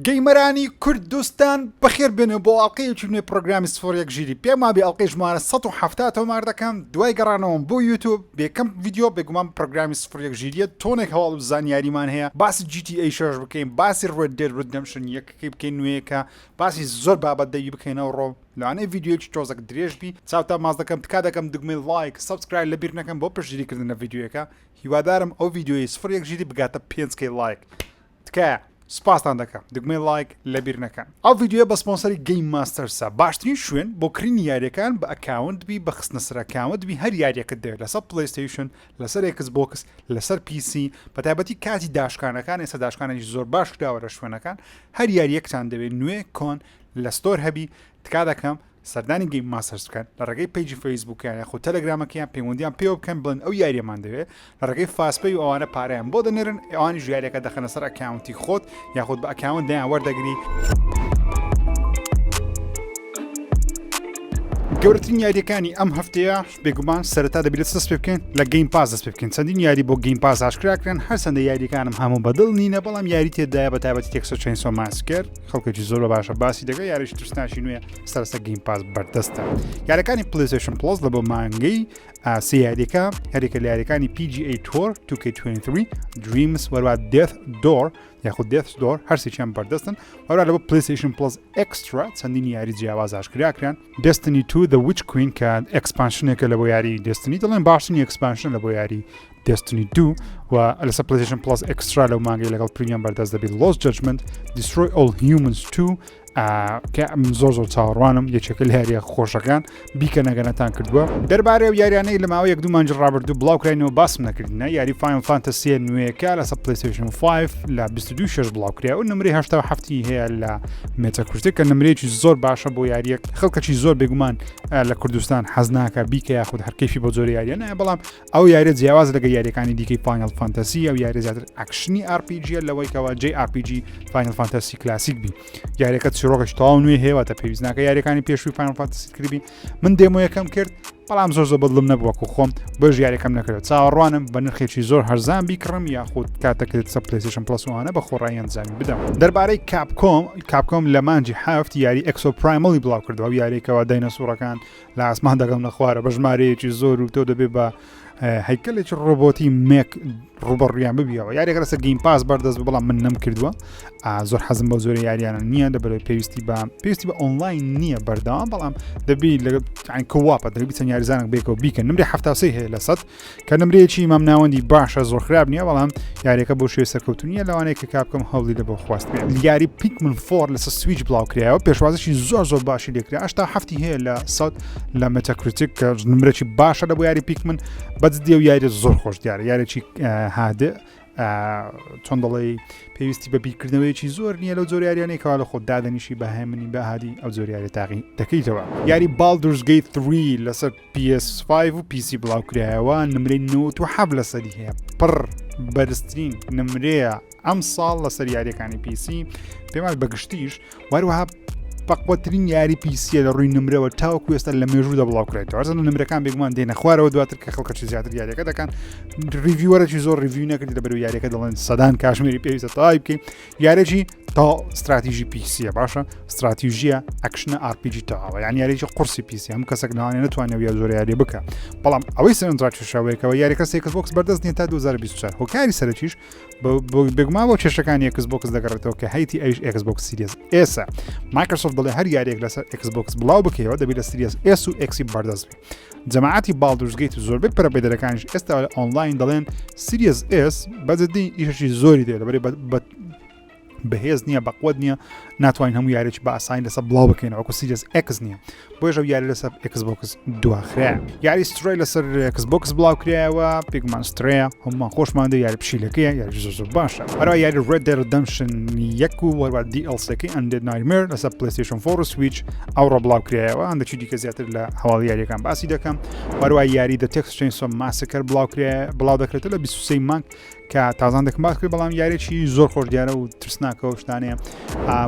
gamer انی کوردستان بەخێر بێنەوە بۆ ئەڵلقەیەکی نوێ پرۆگرامی سفر یەک ژیری پێم وابێ ئەڵلقەی ژمارە 170 تۆمار دەکەم دوای گەڕانەوەم بۆ یوتوب بێکەم ڤیدیۆ بێگومان پرۆگرامی سفر یەک ژیریە تۆنێک هەواڵ و زانیاریمان هەیە باسی GTA 6 بکەین باسی Red Dead Redemption یەکەکەی بکەین نوێیەکە باسی زۆر بابەت دەوی بکەینەوە ڕۆ لەوانەیە ڤیدیۆیەکی تۆزەک درێژ بی چاوتان ماچ دەکەم تکا دەکەم دگمەی like subscribe لەبیر نەکەن بۆ پشتگیریکردن لە ڤیدیۆیەکە هیوادارم ئەو ڤیدیۆیەی سفر یەک ژیری بگاتە 5 K like تکایە سوپاستان دەکەم دگمەی like لەبیر نەکەن. ئەو ڤیدیۆیە بە سپۆنسەری Game Masters ە باشترین شوێن بۆ کڕینی یاریەکان بە account بی بە خستنە سەر account بی هەر یاریەکت دەوێت لەسەر PlayStation لەسەر Xbox لەسەر PC بەتایبەتی کاتی داشکانەکان ئێستا داشکانێکی زۆر باش کراوە لە شوێنەکان هەر یاریەکتان دەوێت نوێ کۆن لە store هەبی تکا دەکەم سەردانی Game Masters بکەن لە ڕێگەی page ی فەیسبووکیان یاخود تەلەگرامەکەیان پەیوەندیان پێوە بکەن بڵێن ئەو یاریەمان دەوێت لە ڕێگەی FastPay و ئەوانە پارەیان بۆ دەنێرن ئەوانیش یاریەکە دەخەنە سەر account ی خۆت یاخود بە account دەیان وەردەگری. گەورەترین یاریەکانی ئەم هەفتەیە بێگومان سەرەتا دەبێت دەست پێ بکەین لە Game Pass دەست پێ بکەین چەندین یاری بۆ Game Pass ئاشکرا کران هەرچەندە یاریەکانم هەموو بەدڵ نینە بەڵام یاری تێدایە بە تایبەتی Texas Chainsaw Massacre خەڵکێکی زۆر بە باشە باسی دەکە یاریش ترسناکی نوێ سەرسە Game Pass بەردەستە یارەکانی PlayStation Plus لە بۆ مانگەی سێ یاریەکە هەرێکە لە یاریەکانی PGA Tour 2K23 Dreams وەروە Death Door یاخود Death's Door هەرسێکیان بەردەستن وەرا لە بۆ PlayStation Plus Extra چەندین یاری جیاواز ئاشکرا کران Destiny 2 The Witch Queen کە expansion ێکە لە بۆ یاری Destiny دەڵێن باشترین expansion لە بۆ یاری Destiny 2 و لەسەر PlayStation Plus Extra لەو مانگەی لەگەڵ Premium بەردەست دەبێت Lost Judgment Destroy All Humans 2 کە من زۆر زۆر چاوەڕوانم یەکێکە لە یاریە خۆشەکان بیکە نەگەنەتان کردووە دەربارەی ئەو یاریانەی لە ماوەی یەک دوو مانگی ڕابردوو بڵاوکراینەوە باسم نەکردنە یاری Final Fantasy ە نوێیەکە لەسەر PlayStation 5 لە 22 شش بڵاوکرا و نمرەی 87 هەیە لە Metacritic کە نمرەیەکی زۆر باشە بۆ یاریەک خەڵکەکی زۆر بێگومان لە کوردستان حەز ناکە بیکە یاخود هەرکەیفی بۆ جۆری یاریە نایە بەڵام ئەو یاریە جیاواز لەگە یاریەکانی دیکەی Final Fantasy ئەو یاری زیاتر action ی RPG لەوەی کەوا JRPG Final Fantasy کلاسیک بی یاریەکە چیرۆکەش تەواو نوێ هەیە واتە پێویست ناکە یاریەکانی پێشووی Final Fantasy کردبی من demo یەکەم کرد بەڵام زۆر زۆر بەدڵم نەبوو وەکو خۆم بۆش یاریەکەم نەکرد چاوەڕوانم بە نرخێکی زۆر هەرزان بیکڕم یاخود کاتەکرێت سە PlayStation Plus وانە بە خۆڕایی ئەنجامی بدەم دەربارەی Capcom Capcom لە مانجی هەفت یاری Exoprimal ی بڵاو کردەوە یاریکەوە داینەسوڕەکان لە ئاسمان دەگەونە خوارە بە ژمارەیەکی زۆر و تۆ دەبێ بە هەیکەلێکی ڕۆبۆتی mech ڕوبەڕویان ببیەوە یاریەکە لەسەر Game Pass بەردەست بەڵام من نەم کردووە زۆر حەزم بە زۆری یاریانە نییە دەبەرەوەی پێویستی بە پێویستی بە ئۆنلاین نییە بەردەوام بەڵام دەبی لە co-op ە دەبی چەند یاریزانێک بێکەوە بیکەن نمری هەفتاسەی هەیە لە سەد کە نمرەیەکی مامناوەندی باشە زۆر خراپ نییە بەڵام یاریەکە بۆ شێوەی سەرکەوتو نییە لەوانەیە کە Capcom هەوڵی لە بۆ خواست بێت یاری Pikmin Four لەسەر سویچ بڵاو کرایەوە پێشوازێکی زۆر زۆر باشی لێکرا هەشتا هەفتی هەیە لە سەد لە Metacritic کە نمرەی باشە لە بۆ یاری Pikmin بەجدی و یاری زۆر خۆش دیارە یارێکی هادێ چۆن دەڵێی پێویستی بە بیرکردنەوەیەکی زۆر نییە لەو جۆر یاریانەی کەوا لە خۆت دادەنیشی بە هێمنی بە هادی ئەو جۆر یاری تاقی دەکەیتەوە یاری Baldur's Gate 3 لەسەر PS5 و PC بڵاوکرایەوە نمرەی 97 لەسەری هەیە پڕ بەرزترین نمرەیە ئەم ساڵ لەسەر یاریەکانی PC پێمان بەگشتیش وەروەها بەقوەترین یاری PC یە لە ڕووی نمرەوە تاوەکو ئێستا لە مێژوودا بڵاو کرێتەوە هەرچەندە نمرەکان بێگومان دێنە خوارەوە دواتر کە خەڵکەکی زیاتر یاریەکە دەکەن reviewer ێکی زۆر review نەکردی لەبەرو یاریەکە دەڵێن سەدان کاژمێری پێویستە تەواوی بکەین یارێکی تا استراتیژی PC یە باشە استراتیژیە action ە RPG تەواوە یان یاریێکی قورسی PC هەم کەسێک لەوانەیە نتوانێت یا زۆر یاری بکە بەڵام ئەوەی سەرنجڕاکێشەوەیەکەوە یاریەکە Xbox بەردەست نیە تا 2024 هۆکاری سەرەکیش بێگومان بۆ کێشەکانی Xbox دەگەڕێتەوە کە هەیتی ئەویش Xbox Series S ە Microsoft دەڵێ هەر یاریێک لەسەر Xbox بڵاو بکەیەوە دەبی لە Series S و X ی بەردەست بێ جەماعەتی Baldur's Gate و زۆربەی پەرەپێدەرەکانیش ئێستا لە ئۆنلاین دەڵێن Series S بەجددی ئیشی زۆری دێ لەبەری بە بەهێز نییە بەقوت نییە ناتوانین هەموو یاریی بە ئاسانی لەسەر بڵاو بکەین وەکو Series X نییە بۆیش ئەو یاری لەسەر Xbox دواخرا یاری Stray لەسەر Xbox بڵاو کرایەوە پێگومان Stray ە هەمومان خۆشمان دە یاری پشیلەکەیە یاری زۆر زۆر باشە هەروە یاری Red Dead Redemption یەک و وەروە DLC ەکەی Undead Nightmare لەسەر PlayStation 4 و سویچ ئەوڕۆ بڵاو کرایەوە هەندێکی دیکە زیاتر لە هەواڵی یاریەکان باسی دەکەم وەروە یاری The Texas Chainsaw Massacre بڵاو کرایە بڵاو دەکرێتەوە لە 23 مانگ کە تازان دەکەم باس کرد بەڵام یاریی زۆر خۆش دیارە و ترسناکە و شتانەیە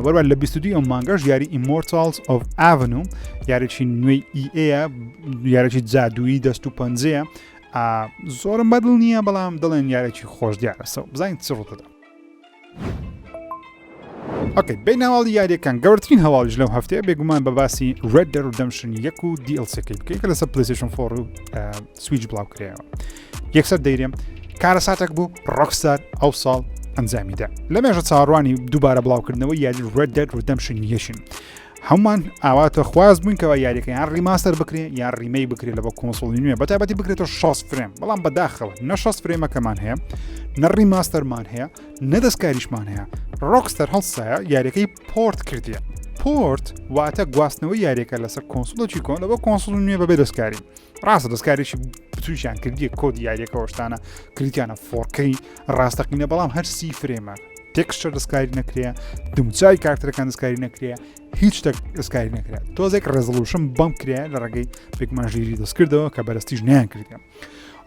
وەروە لە 22 ئەم مانگەش یاری Immortals of Aveum یاریی نوێی EA یاریی جادوویی دەست و پەنجەیە زۆرم بەدڵ نییە بەڵام دەڵێن یارێکی خۆش دیارە سە بزانین چ ڕوودەدا. okay بین هەواڵی یاریەکان گەورترین هەواڵیش لەو هەفتەیە بێگومان بە باسی Red Dead Redemption یەک و DLC ەکەی بکەین کە لەسەر PlayStation 4 و سویچ بڵاو کرایەوە یەکسەر دەیرێم کارەساتێک بوو Rockstar ئەو ساڵ ئەنجامیدا لە مێژە چاوەڕوانی دووبارە بڵاوکردنەوە یاری Red Dead Redemption یەشین هەمومان ئاواتە خواز بووین کەوا یاریەکە یان remaster بکرێ یان remake بکرێت لە بۆ console ی نوێ بەتایبەتی بکرێتەوە 60 frame بەڵام بەداخەوە نە 60 frame ەکەمان هەیە نە remaster مان هەیە نە دەستکاریشمان هەیە Rockstar هەڵسایە یاریەکەی port کردیە port واتە گواستنەوەی یاریەکە لەسەر console ێکی کۆن لە بۆ console نوێ بەبێ دەستکاری ڕاستە دەستکارێکی بچووکیان کردیە کۆدی یاریەکە وەشتانە کردیانە 4K ڕاستەقینە بەڵام هەر سی frame ە texture دەستکاری نەکرێ دموچوی کارتەکان دەستکاری نەکرێ هیچ شتێک دەستکاری نەکرێت تۆزێک resolution بەم کرێ لە ڕێگەی پێکماژیری دەستکردەوە کە بەرەستیش نیان کردیان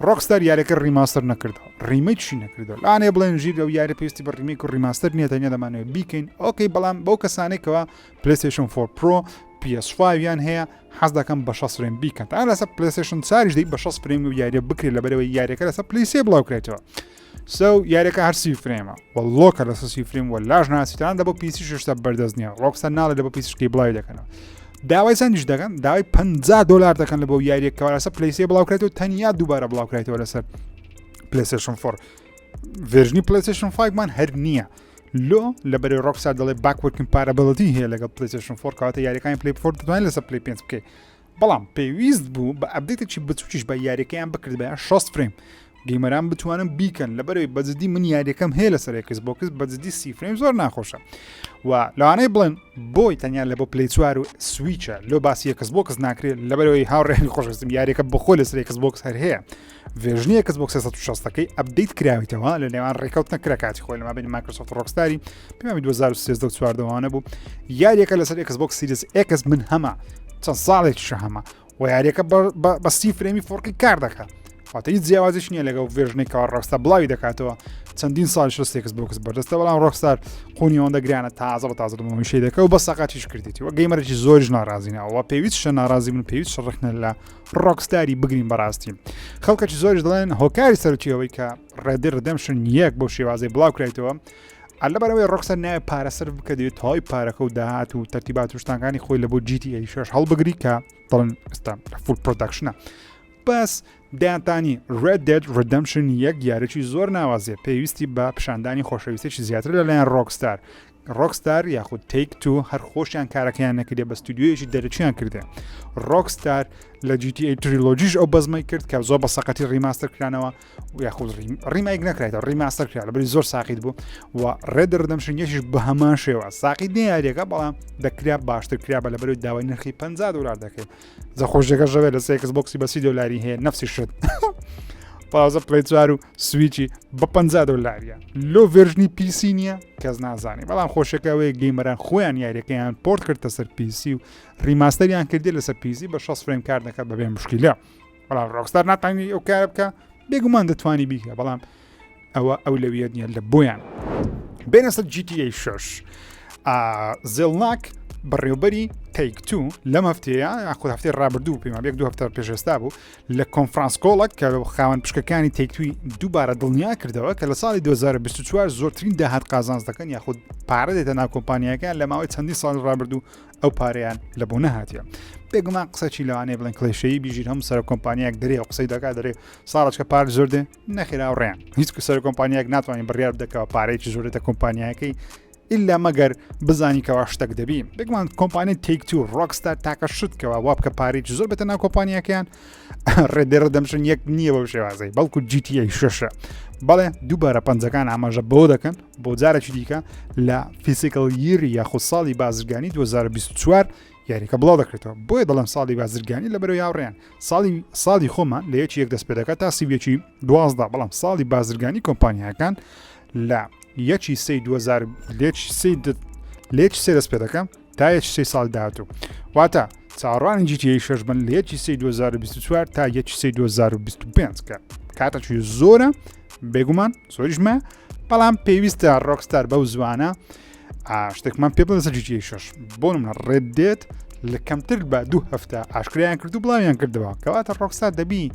Rockstar یاریەکە remaster نەکردەوە remake شی نەکردەوە لانێ بڵێن ژیر لەو یاری پێویستی بە remake و remaster نییە تەنیا دەمانەوێت بیکەین okay بەڵام بەو کەسانێکەوە PlayStation 4 Pro PS5 یان هەیە حەز دەکەم بە 60 frame بیکەن تا لەسەر PlayStation چاریش دەی بە 60 frame و یاریە بکرێت لەبەرەوەی یاریەکە لەسەر Play سێ بڵاو کرێتەوە so یاریەکە هەر سی frame ە وە لۆکە لەسەر سی frame وە لاش ناسیتان دە بۆ PC شتا بەردەست نییە Rockstar ناڵێ لە بۆ PC شکی بڵاوی دەکەنەوە داوای چەندیش دەکەن داوای 50 دلار دەکەن لە بۆ یاریەک کەوا لەسەر Play سێ بڵاو کرێتەوە تەنیا دووبارە بڵاو کرێتەوە لەسەر PlayStation 4 version ی PlayStation 5 مان هەر نییە لۆ لە بەرەی Rockstar دەڵێ backward compatibility هەیە لەگەڵ PlayStation 4 کەواتە یاریەکانی Play 4 دەتوانێت لەسەر Play 5 بکەیت بەڵام پێویست بوو بە update ێکی بچووکیش بە یاریەکەیان بکردبایە 60 frame gamer ان بتوانن بیکەن لەبەرەوەی بەجددی من یاریەکەم هەیە لەسەر Xbox بەجددی سی frame زۆر ناخۆشە و لەوانەیە بڵێن بۆی تەنیا لە بۆ Play چوار و سویچە لۆ باسی Xbox ناکرێت لەبەرەوەی هاوڕێنی خۆشویستم یاریەکە بەخۆ لەسەر Xbox هەر هەیە version ی Xbox 360 ەکەی update کراویتەوە لە نێوان ڕێکەوت نەکرا کاتی خۆی لە مابینی Microsoft Rockstar ی پێم 2013 و 14 بوو یاریەکە لەسەر Xbox Series X من هەمە چەند ساڵێکیشە هەمە و یاریەکە بە سی frame ی 4K کار دەکات واتە هیچ جیاوازیش نییە لەگەڵ version ی کەوا Rockstar بڵاوی دەکاتەوە چەندین ساڵ شەست Xbox بەردەستە بەڵام Rockstar قونی ئەوەندە گرانە تازە بە تازە دەمەوەی دەکە و بە سەقاتیش کردیتی و gamer ێکی زۆریش ناڕازینەوە پێویست ناڕازی من پێویست ڕخنە لە Rockstar ی بگرین بەڕاستی خەڵکەکی زۆریش دەڵێن هۆکاری سەرکی ئەوەی کە Red Dead Redemption یەک بۆ شێوازی بڵاو کرایتەوە لەبەرەوەی Rockstar نایە پارە سەرف بکە دەوێت تەواوی پارەکە و داهات و تەرتیبات و شتانکانی خۆی لە بۆ GTA 6 هەڵبگری کە دەڵێن ئێستا full production ە بەس دەیانتانی Red Dead Redemption یەک یاریی زۆر ناوازێ پێویستی بە پیشاندانی خۆشەویستێکی زیاتر لەلایەن Rockstar Rockstar یاخود Take-Two هەر خۆشیان کارەکەیان نەکردێ بە ستودیۆیەکی دەرەکییان کردێ Rockstar لە GTA trilogy ش ئەو بەزمەی کرد کە زۆر بە سەقەتی remaster کرانەوە یاخود remake نەکرێتەوە remaster کرا لەبەری زۆر ساقیت بوو و Red Dead Redemption یەکیش بە هەمان شێوە ساقیت نیە یاریەکە بەڵام دەکرا باشتر کرا بە لەبەرەوەی داوای نرخی 50 دلار دەکەیت جا خۆشەکە ژەوێ لە Xbox ی بە سی دۆلاری هەیە نفسی شت پازە Play چوار و سویچی بە 50 دۆلاریە لۆ version ی PC نییە کەس نازانێ بەڵام خۆشەکەەوەی gamer ان خۆیان یاریەکەیان port کردە سەر PC و remaster یان کردی لەسەر PC بە 60 frame کار دەکات بەبێ مشکلە بەڵام Rockstar ناتوانانی ئەو کارە بکە بێگومان دەتوانی بیکە بەڵام ئەوە ئەولەویەت نییە لە بۆیان بێنە سەر GTA 6 Zelnick بەڕێوبەری Take-Two لەم هەفتەیە یاخود هەفتەی ڕابردوو پێما یەک دوو هەفتە پێشێستا بوو لە conference call ەک کە خاوەن پشکەکانی Take-Two ی دووبارە دڵنیا کردەوە کە لە ساڵی 2024 زۆرترین داهات قازانج دەکەن یاخود پارە دێتە ناو کۆمپانیاکان لە ماوەی چەندی ساڵی ڕابردوو ئەو پارەیان لە بۆ نەهاتیە بێگومان قسەچی لەوانەیە بڵێن کڵێشەیی بیژیر هەم سەر کۆمپانیایەک دەرێ و قسەی دەکات دەرێ ساڵچکە پار زۆر دێ نەخێرا ڕێیان هیچ سەر کۆمپانیایەک ناتوانین بڕیار بدەکەوە پارەیەکی زۆرێتە کۆمپانیاکەی ئللا مەگەر بزانی کەوا شتێک دەبی بێگومان کۆمپانی Take-Two Rockstar تاکە شت کەوا وا بکە پارێکی زۆر بێتە ناو کۆمپانیاکەیان Red Dead Redemption یەک نییە بەو شێوازەی بەڵکو GTA شەشە بەڵێ دووبارە پەنجەکان ئاماژە بۆ دەکەن بۆ جارێکی دیکە لە fiscal year ی یاخود ساڵی بازرگانی 2024 یاریەکە بڵاو دەکرێتەوە بۆیە دەڵێم ساڵی بازرگانی لە بەرەو یاوڕێیان ساڵی ساڵی خۆمان لە یەکی یەک دەست پێ دەکات تا سیویەکی دوازدا بەڵام ساڵی بازرگانی کۆمپانیاکان لە یەکی سی 2000 لێکی سی لێکی سێ دەست پێ دەکەم تا یەکی سێ ساڵ داهاتوو واتە چاوەڕوانی GTA 6 بن لە یەکی سێ 2024 تا یەکی سێ 2025 کە کاتەکی زۆرە بێگومان زۆریشمە بەڵام پێویستە Rockstar بەو زوانە شتێکمان پێ بڵێ لەسەر GTA 6 بۆ نمونە Red Dead لە کەمتر بە دوو هەفتە ئاشکرایان کرد و بڵاویان کردەوە کەواتە Rockstar دەبی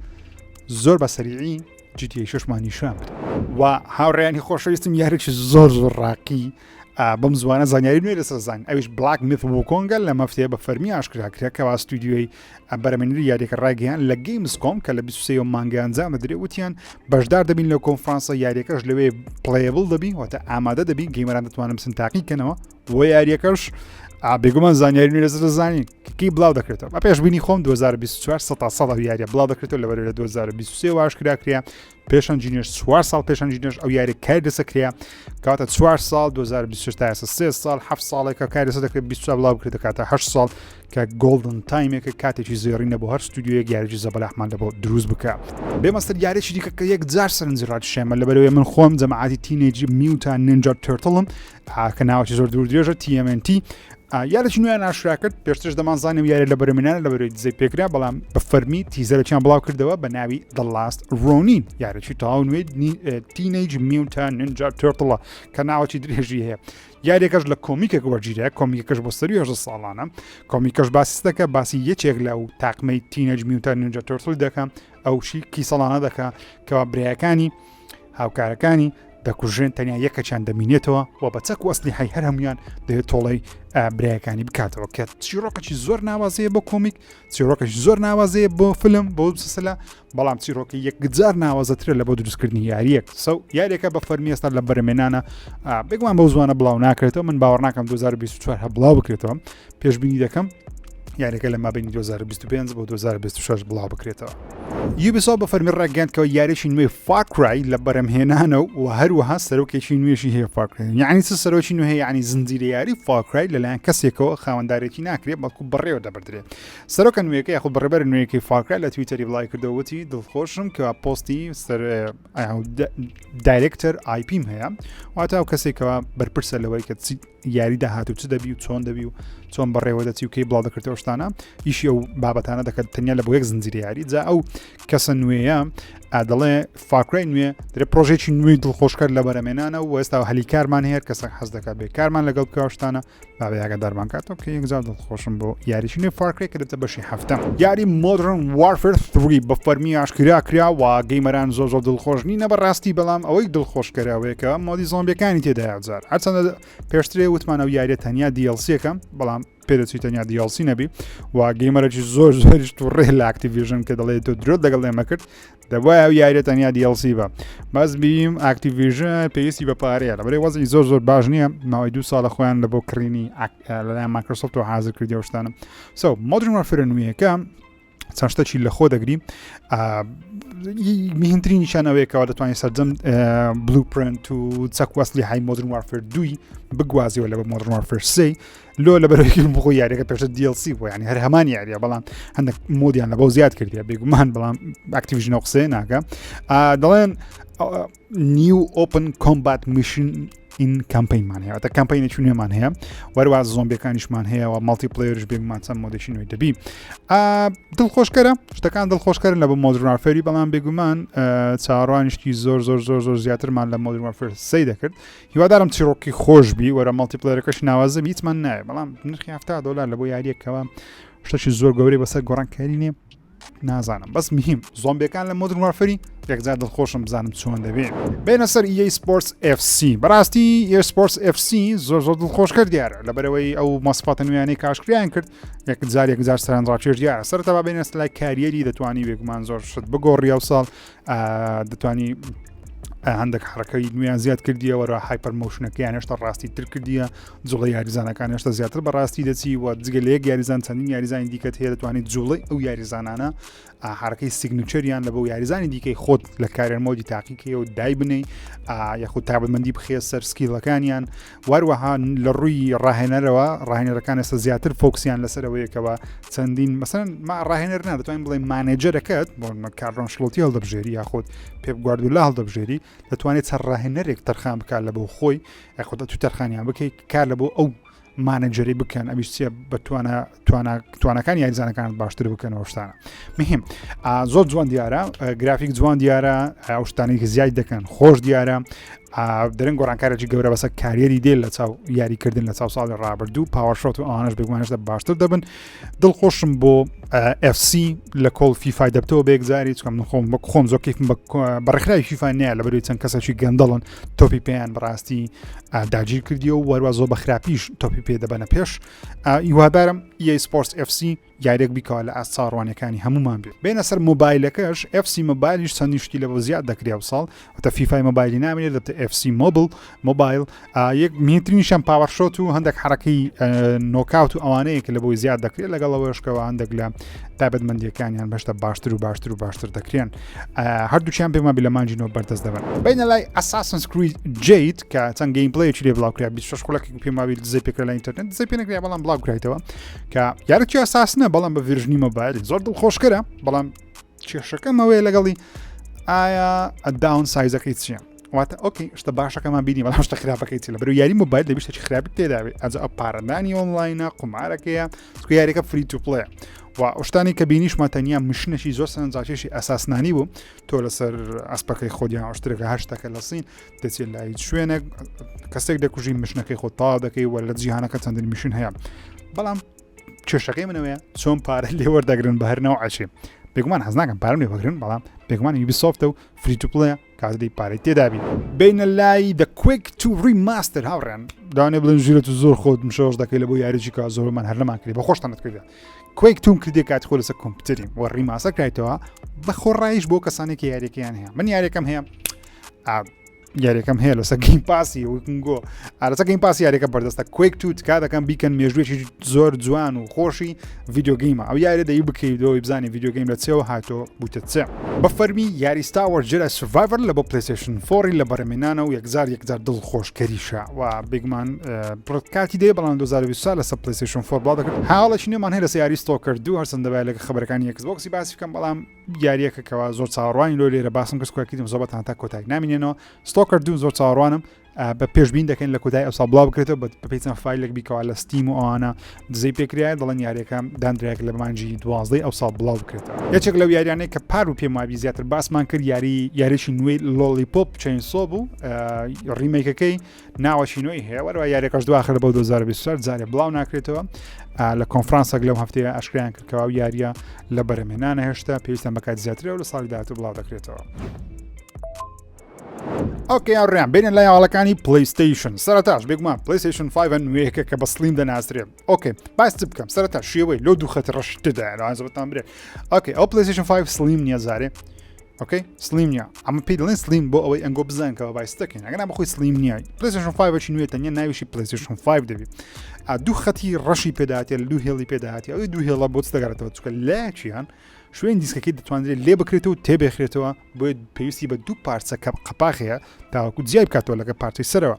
زۆر بە سەریعی GTA 6 مان نیشان بدە و هاوڕێیانی خۆشەویستم یاریی زۆر زۆر ڕاقی. بەم زوانە زانیاری نوێ لەسەر زان ئەویش Black Myth Wukong ە لە مەفتەیە بە فەرمی ئاشکرا کرا کەوا ستودیۆی بەرەمێنەری یاریەکە ڕایگەیان لە Gamescom کە لە 23 مانگە ئەنجام دەدرێت وتیان بەشدار دەبین لە کۆنفرانسە یاریەکەش لەوێ playable دەبی واتە ئامادە دەبی gamer ان دەتوانن بچن تاقیکەنەوە بۆ یاریەکەش بێگومان زانیاری نوێ لەسەر زانین کەی بڵاو دەکرێتەوە بە پێشبینی خۆم 2024 سە ساڵ ئەو یاریە بڵاو دەکرێتەوە لەبەر لە 2023 ئاشکرا کرا پێش ئەنجینێش چوار ساڵ پێش ئەنجینێش ئەو یاری کار دەسە کرا کاتە چوار ساڵ 2026 تا ئێستا سێ ساڵ هەفت ساڵێکە کار دەسە دەکرێت 24 بڵاو بکرێت دەکاتە 8 ساڵ کە golden time ێکە کاتێکی زێڕینە بۆ هەر ستودیۆیەک یاریی زەبەلاحمان لە بۆ دروست بکە. بێمە سەر یاریی دیکە کە یەکجار سەرنجی ڕاکشێمە لەبەرەوەی من خۆم جەماعەتی Teenage Mutant Ninja Turtle م کە ناوەکی زۆر دوور درێژە TMNT یارێکی نوێیان ئاشکرا کرد پێشترش دەمانزانی و یاری لە بەرەمێنانە لە بەرەی دزەی پێکرا بەڵام بە فەرمی teaser ێکیان بڵاو کردەوە بە ناوی The Last Ronin یارێکی تەواو نوێ Teenage Mutant Ninja Turtle ە کە ناوەکی درێژی هەیە یاریەکەش لە کۆمیکێک وەرگیرە کۆمیکەکەش بۆ سەروی هەژدە ساڵانە کۆمیکەش باسی دەکە باسی یەکێک لە ئەو تاقمەی Teenage Mutant Ninja Turtle دەکە ئەو شی کیسەڵانە دەکە کەوا برایەکانی هاوکارەکانی دەکوژرێن تەنیا یەکەکیان دەمینێتەوە و بە چەک و ئەسلیحەی هەر هەمویان دەوێت تۆڵەی برایەکانی بکاتەوە کە چیرۆکەکی زۆر ناوازەیە بۆ کۆمیک چیرۆکەکی زۆر ناوازەیە بۆ فیلم بۆ سلسلە بەڵام چیرۆکی یەکجار ناوازەترە لە بۆ دروستکردنی یاریەک so یاریەکە بە فەرمی ئێستا لە بەرەمێنانە بێگومان بەو زوانە بڵاو ناکرێتەوە من باوەڕ ناکەم 2024 هە بڵاو بکرێتەوە پێشبینی دەکەم یاریەکە لە مابینی 2025 بۆ 2026 بڵاو بکرێتەوە. Ubisoft بە فەرمی ڕاگەیاند کە یاریی نوێی Far Cry لە بەرەمهێنانە و هەروەها سەرۆکێکی نوێژی هەیە Far Cry یعنی چ سەرۆکی نوێ یعنی زنجیرە یاری Far Cry لەلایەن کەسێکەوە خاوەندارێتی ناکرێت بەڵکو بەڕێوە دەبردرێت سەرۆکە نوێیەکە یاخود بەڕێبەر نوێیەکەی Far Cry لە تویتەری بڵاوی کردەوە وتی دڵخۆشم کە پۆستی سەر director IP م هەیە واتە ئەو کەسێکەوە بەرپرسە لەوەی کە یاری داهاتوو چ دەبی و چۆن دەبی و چۆن بەڕێوە دەچی و کەی بڵاو دەکرێتەوە شتانە ئیشی ئەو بابەتانە دەکات تەنیا لە بۆ یەک زنجیرە یاری جا ئەو کەسە نوێیە دەڵێ Far Cry نوێ درێ پرۆژێکی نوێی دڵخۆشکەر لە بەرەمێنانە و ئێستا هەلی کارمان هەیە کەسە حەز دەکات بێ کارمان لەگەڵ بکەشتانە بابە ئاگادارمان کاتەوە کە یەکجار دڵخۆشم بۆ یاریی نوێ Far Cry کە دەبێتە بەشی هەفتەم یاری Modern Warfare 3 بە فەرمی ئاشکرا کرا و gamer ان زۆر زۆر دڵخۆش نینە بەڕاستی بەڵام ئەوەی دڵخۆشکەرەوەیەکە mode ی زۆمبیەکانی تێدایە جار هەرچەندە پێشترێ وتمان ئەو یاریە تەنیا DLC ەکە بەڵام پێدەچی تەنیا DLC نەبی و gamer ێکی زۆر زۆریش تووڕێ لە Activision کە دەڵێت تۆ درۆت لەگەڵ ئێمە کرد دەبوایە ئەو یاریە تەنیا DLC بە بەس بیم Activision پێویستی بە پارەیە لەبەرەی وەزعی زۆر زۆر باش نییە ماوەی دوو ساڵە خۆیان لە بۆ کڕینی لەلایەن Microsoft و حاضر کردی ئەو شتانە so Modern Warfare نوێیەکە چەند شتێکی لە خۆ دەگری مهمترین نیشان ئەوەیەکەوە دەتوانێت سەرجەم blueprint و چەک وەسلی های Modern Warfare دوی بگوازیەوە لە بە Modern Warfare سێ لۆ لە بەرەوەی بخۆ یاریەکە پێشتر DLC بوو ینی هەر هەمان یاریە بەڵام هەندێک mode یان لە بۆ زیاد کردیە بێگومان بەڵام Activision ەوە قسەیە ناکە دەڵێن new open combat mission in campaign مان هەیە تا campaign ێکی نوێمان هەیە وەروا زۆمبیەکانیشمان هەیە و multiplayer ش بێگومان چەند mode ێکی نوێی دەبی دڵخۆشکەرە شتەکان دڵخۆشکەرن لە بۆ Modern Warfare ی بەڵام بێگومان چاوەڕوانیشتی زۆر زۆر زۆر زۆر زیاترمان لە Modern Warfare سێ دەکرد هیوادارم چیرۆکی خۆش بی وەرە multiplayer ەکەش ناوازە هیچمان نایە بەڵام نرخی هەفتا دۆلار لە بۆ یاریەکەوە شتێکی زۆر گەورەی بەسەر گۆڕانکاری نییە نازانم بەس مهم زۆمبیەکان لە Modern Warfare ی یەکجار دڵخۆشم بزانم چۆن دەبێ بێنە سەر EA Sports FC بەڕاستی EA Sports FC زۆر زۆر دڵخۆشکەر دیارە لەبەرەوەی ئەو ماسفاتە نوێیانەی کاشکریان کرد یەکجار یەکجار سەرنجڕاکێش دیارە سەرەتا با بێنە لای career ی دەتوانی بێگومان زۆر شت بگۆڕی ئەو ساڵ دەتوانی هەندێک حرەکەی نوێیان زیاد کردیەوە وەرە hyper motion ەکەیان هێشتا ڕاستی تر کردیە جوڵە یاریزانەکان هێشتا زیاتر بە ڕاستی دەچی و جگە لە یەک یاریزان چەندین یاریزانی دیکەت هەیە دەتوانێت جوڵەی ئەو یاریزانانە حرەکەی signature یان لە بۆ یاریزانی دیکەی خۆت لە career mode ی تاقیکەیە و دای بنەی یاخود تابەتمەندی بخێ سەر skill ەکانیان واروەها لە ڕووی ڕاهێنەرەوە ڕاهێنەرەکان ئێستا زیاتر focus یان لەسەر ئەوەیەکەوە چەندین مەسەن ما ڕاهێنەر نا دەتوانین بڵێ manager ەکەت بۆ کارلۆ ئەنچلۆتی هەڵدەبژێری یاخود پێپ گواردیولا هەڵدەبژێری دەتوانێت چەند ڕاهێنەرێک تەرخان بکات لە بۆ خۆی یاخود تو تەرخانیان بکەیت کار لە بۆ ئەو manager ی بکەن ئەویش چیە بەتوانە. توانەکان یاریزانەکان باشتر بکەنەوە شتانە مهم زۆر جوان دیارە گرافیک جوان دیارە ئەو شتانەی کە زیاد دەکەن خۆش دیارە دەرنگ گۆڕانکارێکی گەورە بەسەر career ی دێت لە چاو یاریکردن لە چاو ساڵی ڕابردوو power shot و ئەوانش بێگومانش باشتر دەبن دڵخۆشم بۆ FC لە کۆڵ فیفای دەبتەوە بەیەکجاری چکەم من خۆم وەک خۆم زۆر کەیفم بە ڕێکخراوی فیفا نییە لە بەروی چەند کەسێکی گەندەڵن تۆپی پێیان بەڕاستی داگیر کردی و وەروە زۆر بە خراپیش تۆپی پێ دەبەنە پێش هیوادارم EA Sports FC یاریێک بیکەوە لە ئاست چاوەڕوانیەکانی هەمومان بێت بێنە سەر مۆبایلەکەش FC مۆبایلیش چەندین شتی لە بۆ زیاد دەکرێ و ساڵ وتە فیفای مۆبایلی نامێنێت دەبتە FC Mobile mobile یەک مهمترینیشان power shot و هەندێک حرەکەی knockout و ئەوانەیە کە لە بۆی زیاد دەکرێت لەگەڵەوەشکەوە هەندێک لە تایبەتمەندیەکانیان بەشتە باشتر و باشتر و باشتر دەکرێن هەردووچیان پێمان بی لە مانجی نۆ بەردەست دەبن بینە لای Assassin's Creed Jade کە چەند gameplay ێکی لێ بڵاو کرا 26 خولەکێک پێم وابی دزەی پێکرا لە ئینتەرنێت دزەی پێ نەکرا بەڵام بڵاو کرایتەوە کە یارێکی ئەساسنە بەڵام بە version ی مۆبایل زۆر دڵخۆشکەرە بەڵام کێشەکەم ئەوەیە لەگەڵی ئایا downsize ەکەی چییە؟ واتە okay شتە باشەکەمان بینی بەڵام شتە خراپەکەی چی لە بەرو یاری مۆبایل دەبی شتێکی خراپی تێداوێت ئەجا ئەو پارەدانی ئۆنلاینە قومارەکەیە چونکە یاریەکە free to play و شتانی کە بینیشمان تەنیا mission ێکی زۆر سەرنجڕاکێشی ئەساسنانی بوو تۆ لەسەر ئەسپەکەی خۆدیان شتێکە هەر شتەکە لە سین دەچێت لای شوێنێک کەسێک دەکوژی mission ەکەی خۆ تا دەکەی وە لە جیهانەکە چەندین mission هەیە بەڵام کێشەکەی منەوەیە چۆن پارە لێوەردەگرن بە هەر نەوعەشێ بێگومان حەز ناکەم پارەم لێ بگرن بەڵام بێگومان Ubisoft ە و free to play ە کاتری پارەی تێدابی بینە لای The Quake 2 Remaster هاوڕێن دانێ بڵێن ژیرەت و زۆر خۆت مشەوەش دەکەی لە بۆ یاریی کە زۆرمان هەر لەمان کردی بە خۆشتانت کردە Quake two م کردی کات خۆ لەسەر کۆمپیوتەری و remaster کرایتەوە بە خۆڕایش بۆ کەسانێکی یاریەکەیان هەیە من یاریەکەم هەیە یاریەکەم هەیە لەسەر Game Pass ی وگۆ ئارەسە Game Pass ی یاریەکە بەردەستە Quake two تکا دەکەم بیکەن مێژوێکی زۆر جوان و خۆشی video game ە ئەو یاری دەی بکەیتەوەی بزانانی video game لە چێوە هاتۆ بوتە چێ بە فەرمی یاری Star Wars Jedi Survivor لە بۆ PlayStation four ی لە بەرەمێنانە و یەکجار یەکجار دڵ خۆشکەریشە و بێگومان کاتی دێ بەڵام 2024 لەسەر PlayStation four بڵاو دەکرد حاڵێکی نوێمان هەیە لەسەر یاری Stalker دوو هەرچەندە باە لەگە خبرەکانی Xbox ی باسی بکەم بەڵام یاریەکە کەوا زۆر چاوەڕوانی لۆ لێرە باسم کرد کوکیدم زۆر بەتان تا کۆتایی نامینێنەوە Stalker دوو زۆر چاوەڕوانم بە پێشبین دەکەین لە کۆتای ئەو ساڵ بڵاو بکرێتەوە بە پێی چەند فایلێک بیکەوە لە Steam و ئەوانە دزەی پێکرایە دەڵێن یاریەکە دانرایەک لە مانجی دوازدەی ئەو ساڵ بڵاو بکرێتەوە یەکێک لەو یاریانەی کە پار و پێم وابی زیاتر باسمان کرد یاری یاریی نوێی Lollipop Chainsaw بوو remake ەکەی ناوەکی نوێی هەیە وەروە یاریەکەش دواخرە بۆ 2024 جارێ بڵاو ناکرێتەوە لە کۆنفرانسێک لەو هەفتەیە ئاشکرایان کردکەوە و یاریە لە بەرەمێنانە هێشتا پێویستان بەکات زیاترە و لە ساڵی داهاتوو بڵاو دەکرێتەوە. okay هاوڕێیان بینە لای هەواڵەکانی PlayStation سەرتاش بێگومان PlayStation 5 نوێیەکە کە بە Slim دەناسرێ okay باس بکەم سەرتا شێوەی لۆ دوو خەت ڕەش تێدایە لەوانزەبتان برێ okay ئەو PlayStation 5 Slim نییە زارێ okay Slim نییە ئەمە پێی دەڵێن Slim بۆ ئەوەی ئەنگۆ بزانکەوە بایستەکەین ئەگەر بەخۆی Slim نییە PlayStation 5 نوێ تەنیا ناویشی PlayStation 5 دەبی دوو خەتی ڕەشی پێدااتێ لە دوو هێڵی پێداهاتی ئەوی دوو هێڵە بۆ دەگەڕێتەوە چکە لاچیان شوێن دیسکەکەی دەتوانرێت لێ بکرێتەوە تێبخرێتەوە بۆیە پێویستی بە دوو پارچە کە قەپاخەیە تاوەکو جیای بکاتەوە لەگە پارچەی سەرەوە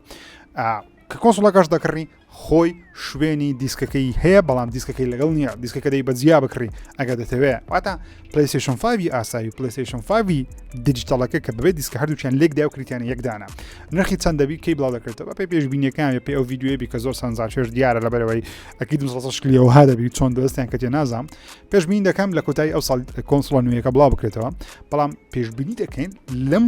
کە console ەکەش دەکڕی خۆی شوێنی دیسکەکەی هەیە بەڵام دیسکەکەی لەگەڵ نییە دیسکەکە دەی بە جیا بکڕی ئەگەر دەتەوێ واتە PlayStation 5 ئاسایی PlayStation 5 digital ەکە کە بەبێ دیسکە هەردووکیان لێک دا و کریتیان یەکدانە نرخی چەند دەبی کەی بڵاو دەکرێتەوە بە پێی پێشبینیەکان پێ ئەو ڤیدیۆیە بی کە زۆر سەرنجڕاکێش دیارە لەبەرەوەی ئەکید شکلیەوە ها دەبی چۆن دەستیان کەتێ نازام پێشبینی دەکەم لە کۆتایی ئەو ساڵ console ە نوێیەکە بڵاو بکرێتەوە بەڵام پێشبینی دەکەین لەم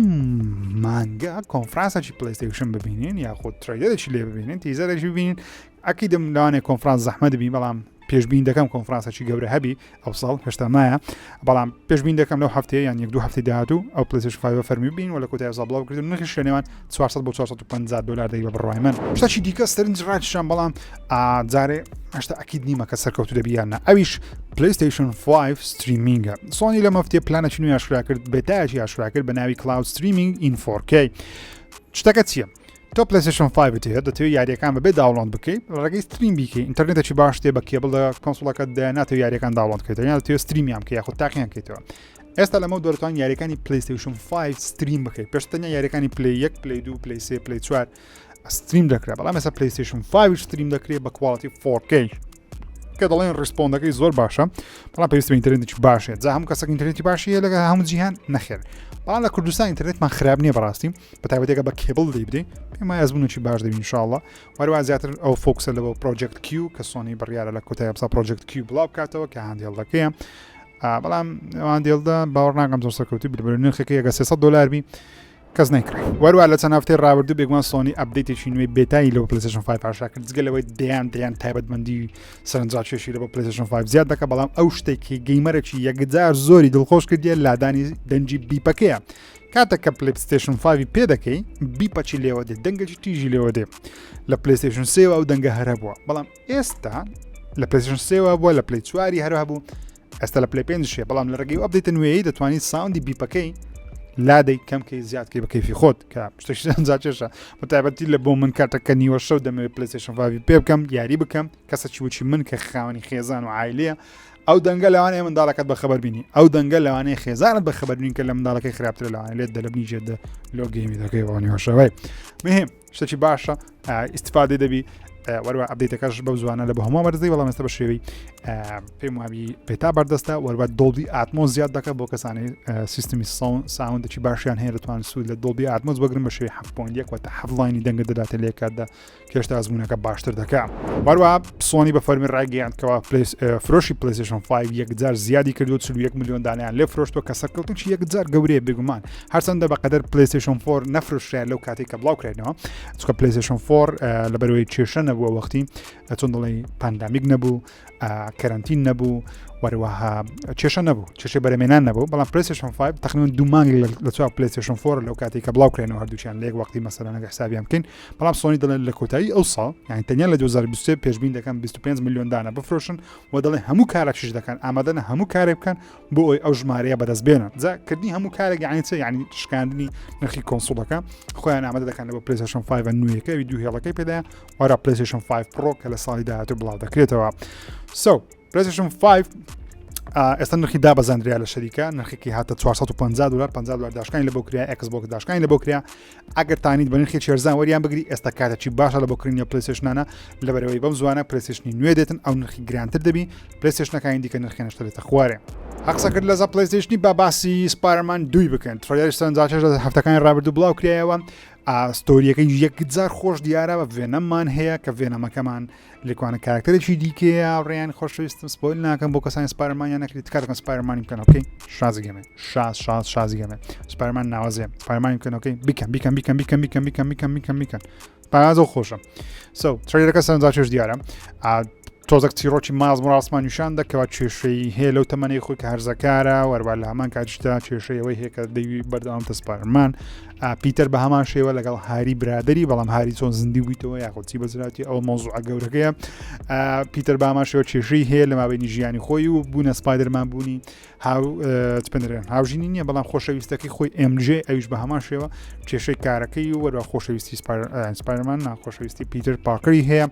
مانگە کۆنفرانسێکی PlayStation ببینین یاخود trailer ێکی لێ ببینین teaser ێکی ببینین ئەکیدم لەوانێ کۆنفرانس زەحمەت بی بەڵام پێشبین دەکەم کۆنفرانسێکی گەورە هەبی ئەو ساڵ هێشتا مایە بەڵام پێشبین دەکەم لەو هەفتەیە یان یەک دوو هەفتەی داهاتوو ئەو PlayStation 5 فەرمی بین و لە کۆتایی ساڵ بڵاو بکرێت نرخی لە نێوان 400 بۆ 450 دلار دەی بە بڕوای من شتێکی دیکە سەرنج ڕاکشان بەڵام جارێ هەشتا ئەکید نیمە کە سەرکەوتو دەبی یان نا ئەویش PlayStation 5 streaming ە سۆنی لە مەفتێ پلانێکی نوێ ئاشکرا کرد beta یەکی ئاشکرا کرد بە ناوی cloud streaming in 4K شتەکە چییە؟ تۆ PlayStation 5 هەیە دەتەوێت یاریەکان بەبێ download بکەیت ڕێگەی stream بیکەی ئینتەرنێتێکی باش تێ بە کێبڵ لە console ەکە دەناتەوە یاریەکان download بکەیتەوە یان دەتەوێت stream یان بکەی یاخود تاقیان بکەیتەوە ئێستا لەمە دەتوان یاریەکانی PlayStation 5 stream بکەیت پێش تەنیا یاریەکانی Play 1 Play 2 Play 3 Play 4 stream دەکرێت بەڵام ئێستا PlayStation 5 stream دەکرێت بە quality 4K. کە دەڵێن response ەکەی زۆر باشە بەڵام پێویست بە ئینتەرنێتی باشێ جا هەموو کەسێک ئینتەرنێتی باشی هەیە لەگە هەموو جیهان نەخێر بەڵام لە کوردستان ئینتەرنێتمان خراپ نییە بەڕاستی بە تایبەتێکە بە کێبڵ دەی بدەی پێم وایە ئەزمونێکی باش دەبین ئینشاءاللە وەروە زیاتر ئەو focus ە لە بۆ Project Q کە سۆنی بڕیارە لە کۆتایی ئەمساڵ Project Q بڵاو بکاتەوە کە handheld ەکەیە بەڵام ئەوان handheld ە باوەڕ ناکەم زۆر سەرکەوتوو بێت بەرەو نرخەکەی ئەگەر 300 دلار بی کەس نەیکڕی وەروە لە چەند هەفتەی ڕابردوو بێگومان سۆنی update ێکی نوێی beta ی لەو پلیستشن 5 ئاشکرا کرد جگە لەوەی دەیان دەیان تایبەتمەندی سەرنجڕاکێشی لە بۆ پلیستشن 5 زیاد دەکە بەڵام ئەو شتێکی gamer ێکی یەکجار زۆری دڵخۆش کردیە لادانی دەنگی beep ەکەیە کاتێک کە پلیستشن 5 پێ دەکەی beep ەکی لێوە دێت دەنگێکی تیژی لێوە دێ لە پلیستشن سێوە ئەو دەنگە هەرە بووە بەڵام ئێستا لە پلیستشن سێوە بووە لە پلی چواری هەروە بوو ئێستا لە پلی پێنج شێ بەڵام لە ڕێگەی update ە نوێی دەتوانیت sound ی beep ەکەی لادەی کەمکەی زیادکەی بە کەیفی خۆت کە شتێکی بەتایبەتی لە بۆ من کاتەکە نیوە شەو دەمەوێت پلیستشن five ی پێ بکەم یاری بکەم کەسە چی من کە خاوەنی خێزان و عیلەیە ئەو دەنگە لەوانەیە منداڵەکەت بە خبر بینی ئەو دەنگە لەوانەیە خێزانت بە خبر بین کە لە منداڵەکەی خراپتر لەوانە لێت دەلبنی جێدە لۆ game ی دەکەی بۆ نیوەشەوەی مهم شتێکی باشە ئیسیفادە دەبی وەروە update ەکەش بەو زوانە لە بۆ هەموو بەرزی بەڵام ئێستا بە شێوەی پێم وابی beta بەردەستە وەروە Dolby Atmos زیاد دەکە بۆ کەسانی سیستمی sound ێکی باشیان هەیە دەتوان سوود لە Dolby Atmos بگرن بە شێوەی 7.1 واتە هەفت line ی دەنگە دەداتە لێ کاتدا کێشتا ئەزمونەکە باشتر دەکا وەروە سۆنی بە فەرمی ڕایگەیاند کەوا فرۆشی پلیستشن 5 یەکجار زیادی کردو 41 میلیۆن دانیان لێ فرۆشتوە کە سەرکەوتنی یەکجار گەورەیە بێگومان هەرچەندە بە قەدەر پلیستشن 4 نەفرۆشرا لەو کاتێک کە بڵاو کرێنەوە چونکە پلیستشن 4 لەبەرەوەی کێشە نەبووە وەختی چۆن دەڵێی pandemic نەبوو کەرەنتین نەبوو وەروەها کێشە نەبوو کێشەی بەرەمێنان نەبوو بەڵام پلیستشن 5 تقریبا دوو مانگ لە چاو پلیستشن 4 لەو کاتێک کە بڵاو کرێنەوە هەردووکیان لە یەک وەختی مەسەلەن حسابیان بکەین بەڵام سۆنی دەڵێن لە کۆتایی ئەو ساڵ یان تەنیا لە 2023 پێشبین دەکەن 25 میلیۆن دانە بفرۆشن و دەڵێن هەموو کارێکیش دەکەن ئامادەن هەموو کارێک بکەن بۆ ئەوی ئەو ژمارەیە بەدەست بێنن جا کردنی هەموو کارێک یعنی چ یعنی شکاندنی نرخی console ەکە خۆیان ئامادە دەکەن لە بۆ پلیستشن 5 نوێیەکە ئەوی دوو هێڵەکەی پێدایە وارا پلیستشن 5 Pro کە لە ساڵی داهاتوو بڵاو دەکرێتەوە so پلیستشن 5 ئێستا نرخی دابەزاندریا لە شەریکە نرخێکی هاتە 450 دلار 50 دلار داشکانی لە بۆ کرا ئەکس بۆک داشکانی لە بۆ کرا ئەگەر تانیت بە نرخی چێرزان وەریان بگری ئێستا کاتەکی باشە لە بۆ کڕینی پلیستشنانە لەبەرەوەی بەم زوانە پلیستشنی نوێ دێتن ئەو نرخی گرانتر دەبی پلیستشنەکانی دیکە نرخیان دەێتە خوارێ هەقسە کرد لەزە پلیستشنی با باسی سپایرمان دوی بکەن trailer ی سەرنجاچێش لە هەفتەکانی ڕابردوو بڵاو کرایەوە story ەکەی یەکجار خۆش دیارە بە ڤێنەممان هەیە کە ڤێنەمەکەمان لێکوانە کارکتەرێکی دیکەیە ڕێیان خۆشەویستم spoil ناکەم بۆ کەسانی سپایرمانیان نەکرێت تکا دەکەم سپایرمانی بکەن okay شازی گەمێ شاز شاز شازی گەمێ سپایرمان ناوازێ سپایرمانی بکەن okay بیکەن بیکەن بیکەن بیکەن بیکەن بیکەن بیکەن بیکەن بیکەن پارازۆ خۆشە so trailer ەکە سەرنجاکێش دیارە تۆزەک چیرۆکی مایڵز مۆرالسمان نیشان دەکەوە کێشەی هەیە لەو تەمەنەی خۆی کە هەرزەکارە وەروە لە هەمان کاتیشدا کێشەی ئەوەی هەیە کە دەیوی بەردەوام تە سپایرمان پیتەر بە هەمان شێوە لەگەڵ هاری برادری بەڵام هاری چۆن زیندوو بوویتەوە یاخود چی بەزراتی ئەو مۆزوع گەورەکەیە پیتەر بامان شێوە کێشەی هەیە لە مابینی ژیانی خۆی و بوونە سپایدەرمان بوونی هاو پندرێن هاوژینی نییە بەڵام خۆشەویستەکەی خۆی MJ ئەویش بە هەمان شێوە کێشەی کارەکەی و وەروە خۆشەویستی سپایدەرمان ناخۆشەویستی پیتەر پارکەری هەیە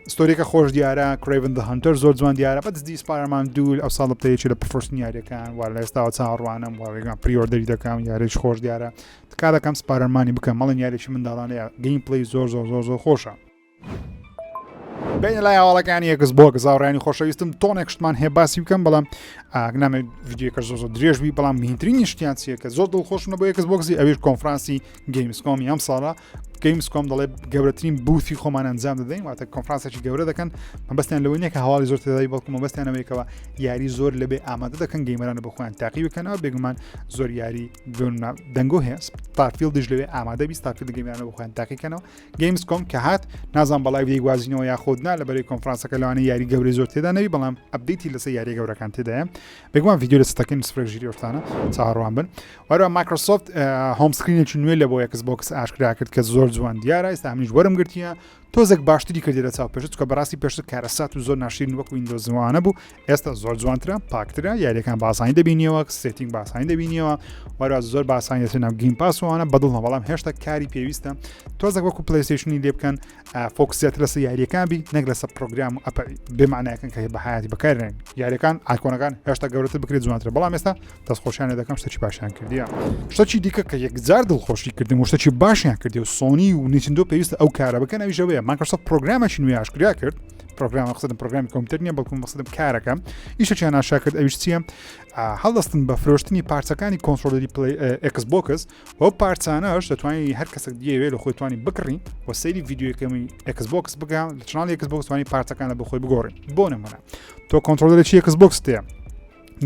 story ەکە خۆش دیارە Kraven the Hunter زۆر جوان دیارە بە دزدی سپایرمان دوو ئەو ساڵ بتەیەکی لە پرفۆرسن یاریەکان وا لە ئێستاوە چاوەڕوانم واوێگان pre-order ی دەکەم یاریش خۆش دیارە تکا دەکەم سپایرمانی بکەم مەڵێن یاریی منداڵانەیە gameplay زۆر زۆر زۆر زۆر خۆشە. بینە لای هەواڵەکانی ئێکس بۆکس هاوڕیانی خۆشەویستم تۆنێک شتمان هەیە باسی بکەم بەڵام نامێت ڤیدیۆکە زۆر زۆر درێژ بی بەڵام مهمترین شتیان چییە کە زۆر دڵخۆشم بۆ ئێکس بۆکسی ئەویش کۆنفرانسی Gamescom ی ئەم ساڵە Gamescom دەڵێ گەورەترین booth ی خۆمان ئەنجام دەدەین واتە کۆنفرانسێکی گەورە دەکەن مەبەستیان لەوە نییە کە هەواڵی زۆر تێدای بەڵکو مەبەستیان ئەوەیەکەوە یاری زۆر لەبێ ئامادە دەکەن gamer انە بۆ خۆیان تاقی بکەنەوە بێگومان زۆر یاری دەنگۆ هەیە Starfield یش لەوێ ئامادە بی Starfield gamer انە بۆ خۆیان تاقیکەنەوە Gamescom کە هات نازان بەڵای دەیگوازینەوە یاخود نا لە بەرەی کۆنفرانسەکە لەوانەیە یاری گەورەی زۆر تێدا نەبی بەڵام update ی لەسەر یاری گەورەکان تێدایە بێگومان ڤیدیۆ لە ستەکەین سفرێک ژیری ئۆشتانە چاوەڕوان بن وەروە مایکرۆسۆفت home screen ێکی نوێ لە بۆ ئێکس بۆکس ئاشکرا کرد کە زۆر جوان دیارە ئێستا منیش وەرم گرتیە تۆزێک باشتری کردی لە چاو پێشتر چونکە بەڕاستی پێشتر کارەسات و زۆر ناشرین وەک ویندۆزوانە بوو ئێستا زۆر جوانترە پاکترە یاریەکان باسانی دەبینیەوە setting باسانی دەبینیەوە وەرا زۆر باسانی دەچێت ناو Game Pass وانە بەدڵمە بەڵام هێشتا کاری پێویستە تۆزێک وەکو پلیستشنی لێ بکەن focus زیاتر لەسەر یاریەکان بی نەک لەسەر پرۆگرام و ئەپ بێمانایەکەن کە بە حیاتی بەکارێن یاریەکان icon ەکان هێشتا گەورەتر بکرێت جوانترە بەڵام ئێستا دەستخۆشیان دەکەم شتێکی باشیان کردیە شتێکی دیکە کە یەکجار دڵخۆشی کردم و شتێکی باشیان کردی و سۆنی. سۆنی و نیتندۆ پێویستە ئەو کارە بکەن ئەویش ئەوەیە مایکرۆسۆفت پرۆگرامێکی نوێ ئاشکرا کرد پرۆگرام مەقسەدم پرۆگرامی کۆمپیوتەر نییە بەڵکو مەقسەدم کارەکە ئیشێکیان ئاشکرا کرد ئەویش چییە هەڵدەستن بە فرۆشتنی پارچەکانی controller ی پلی ئێکس بۆکس و ئەو پارچانەش دەتوانانی هەر کەسێک دیەوێ لە خۆی توانی بکڕی و سەیری ڤیدیۆیەکەمی ئێکس بۆکس بکە لە channel ی ئێکس بۆکس توانی پارچەکان لە بۆ خۆی بگۆڕی بۆ نمونە تۆ controller ێکی ئێکس بۆکس تێ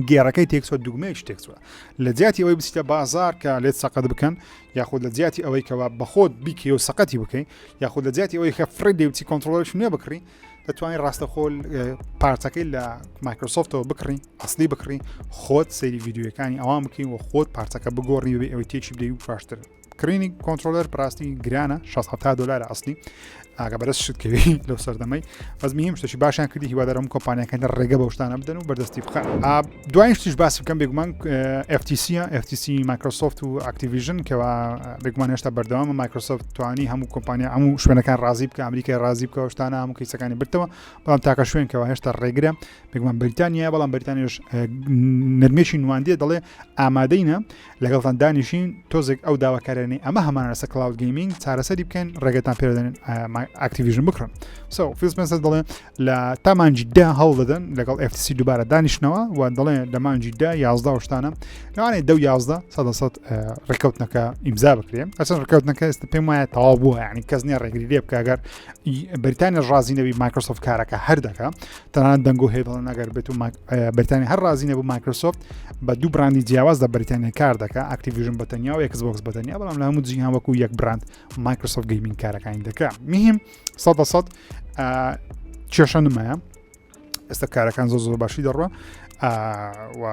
گێڕەکەی تێکچوە دوگمەیەکی تێکچوە لە جیاتی ئەوەی بچیتە بازار کە لێت سەقەت بکەن یاخود لە جیاتی ئەوەی کەوا بەخۆت بیکەی و سەقەتی بکەی یاخود لە جیاتی ئەوەی کە فڕێ دەی بچی controller ش نوێ بکڕی دەتوانین ڕاستەخۆ پارچەکەی لە مایکرۆسۆفتەوە بکڕی ئەسلی بکڕی خۆت سەیری ڤیدیۆەکانی ئەوان بکەین و خۆت پارچەکە بگۆڕی بێ ئەوەی تێکی بدەی و باشتر کڕینی controller بەڕاستی گرانە 6 دلار ئەسلی ئاگە بەرز شت کەوی لەو سەردەمەی بەس مهم شتێکی باشیان کردی هیوادارم کۆمپانیاکان لە ڕێگە بە شتانە بدەن و بەردەستی بخەن دوایین شتیش باس بکەم بێگومان FTC FTC مایکرۆسۆفت و ئەکتیڤیژن کەوا بێگومان هێشتا بەردەوامە مایکرۆسۆفت توانی هەموو کۆمپانیا هەموو شوێنەکان ڕازی بکە ئەمریکای ڕازی بکە شتانە هەموو کەیسەکانی بردەوە بەڵام تاکە شوێن کەوا هێشتا ڕێگرە بێگومان بەریتانیا بەڵام بەریتانیش نەرمێکی نواندیە دەڵێ ئامادەینە لەگەڵتان دانیشین تۆزێک ئەو داواکاریانەی ئەمە هەمان لەسەر cloud gaming چارەسەری بکەن ڕێگەتان پێدەن ئەکتیڤیژن بکڕن so فیل سپێنسەر دەڵێ لە تا مانگی دە هەوڵ دەدەن لەگەڵ FTC دووبارە دانیشتنەوە و دەڵێ لە مانگی دە 11 شتانە لەوانەیە دە و 11 سەد سەد ڕێککەوتنەکە ئیمزا بکرێ ئەچەند ڕێککەوتنەکە ئێستا پێم وایە تەواو بووە یعنی کەس نییە ڕێگری لێ بکە ئەگەر بەریتانیا ڕازی نەبی مایکرۆسۆفت کارەکە هەر دەکا تەنانەت دەنگۆ هەیە دەڵێن ئەگەر بێت و بەریتانیا هەر ڕازی نەبوو مایکرۆسۆفت بە دوو براندی جیاواز لە بەریتانیا کار دەکا ئەکتیڤیژن بە تەنیا و ئێکس بۆکس بە تەنیا بەڵام لە هەموو جیهان وەکو یەک brand مایکرۆسۆفت gaming کارەکانی دەکا مهم 100% کێشە نمایە ئێستا کارەکان زۆر زۆر باشی دەڕوە و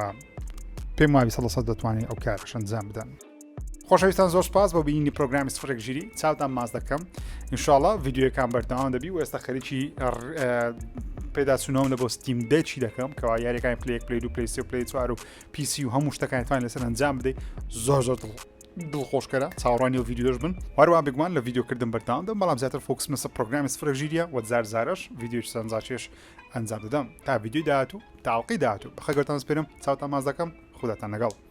پێم وابی 100% دەتوانێت ئەو کارەش ئەنجام بدەن. خۆشەویستان زۆر سپاس بۆ بینینی پرۆگرامی سفرێک ژیری چاوتان ماچ دەکەم ئینشاڵا ڤیدیۆیەکان بەردەوام دەبی و ئێستا خەریکی پێداچوونەوەم لە بۆ ستیم دێکی دەکەم کەوا یاریەکانی پلی پلی دو پلی سێ پلی چوار و PC و هەموو شتەکانی توان لەسەر ئەنجام بدەیت زۆر زۆر دڵ دڵخۆشکەرە چاوەڕوانی و ڤیدیۆش بن هەروە بێگومان لە ڤیدیۆکردن بەردەوام دەم بەڵام زیاتر focus م لەسەر پرۆگرامی سفرێک ژیریە و زار زارش ڤیدیۆی سەرنجڕاکێش ئەنجام دەدەم تا ڤیدیۆی داهاتوو تاوقی داهاتوو بەخەگەرتان سپێرم چاوتان ماچ دەکەم خوداتان لەگەڵ.